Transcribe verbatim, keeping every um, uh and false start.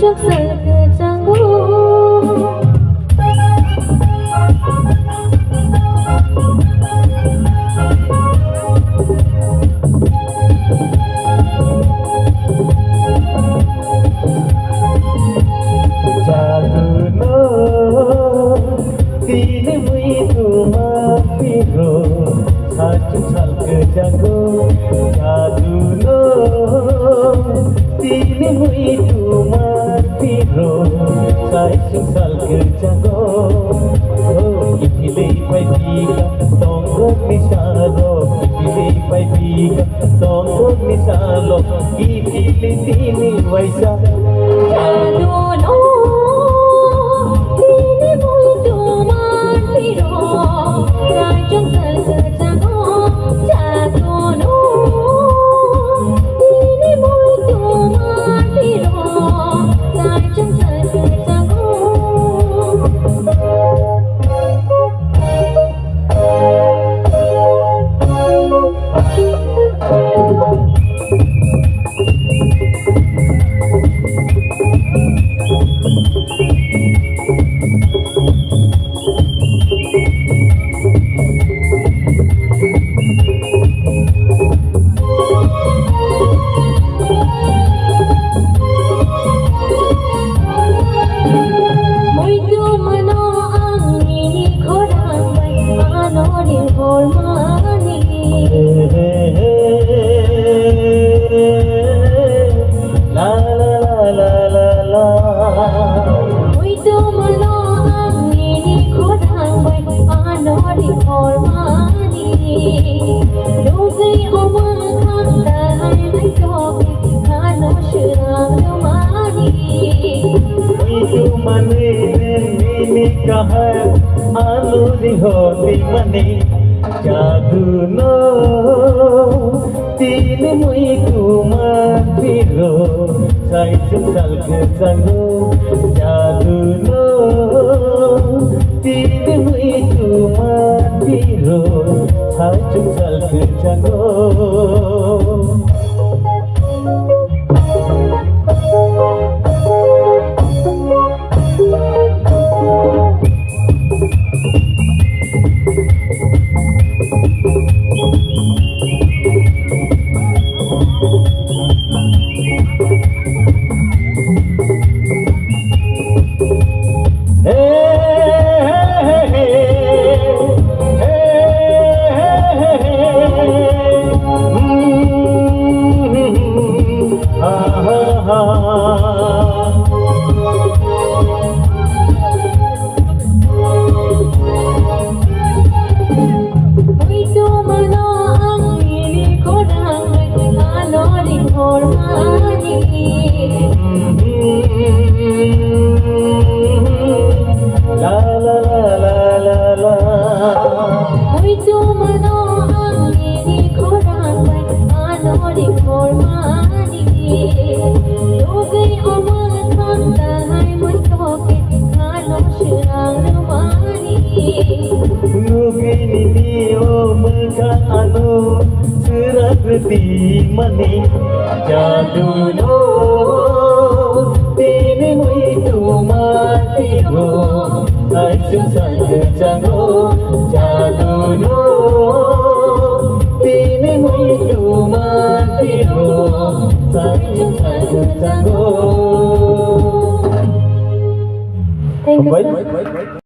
Jaduno tini mui tuma piro, satu sal kejago. Jaduno tini mui tuma piro, saisu sal kejago. Oh, ipilei pai pika, tongkok ni salo, ipilei pai pika, tongkok ni salo, ipilei tini waisa. Jaduno tini mui tuma piro, saisu sal kejago. Jaduno tini mui tuma piro, saisu sal kejago. Muitu mano ang nini khorang bai ano ri hormani. La, la, la, la, la, la. Muitu mano ang nini khorang bai ano ri hormani. Nugui o mwkhang ta hai nai to khano srang rwmani. Muitu manwi nini kaham ano ri hormani. Jaduno tini muitu ma piro, saisu sal kejago. Jaduno tini muitu ma piro, saisu sal kejago. Muitu mano ang nini khorang ano ri hormani. La, la, la, la, la, la. Muitu mano ang nini khorang bai ano ri hormani. Nugui o mwkhang ta hai muitu ke ano srang rwmani. Nugui nini o mwkhang ano srang rwmani. Jaduno tini muitu ma piro, saisu sal kejago. Jaduno tini muitu ma piro, saisu sal kejago. Thank you, sir.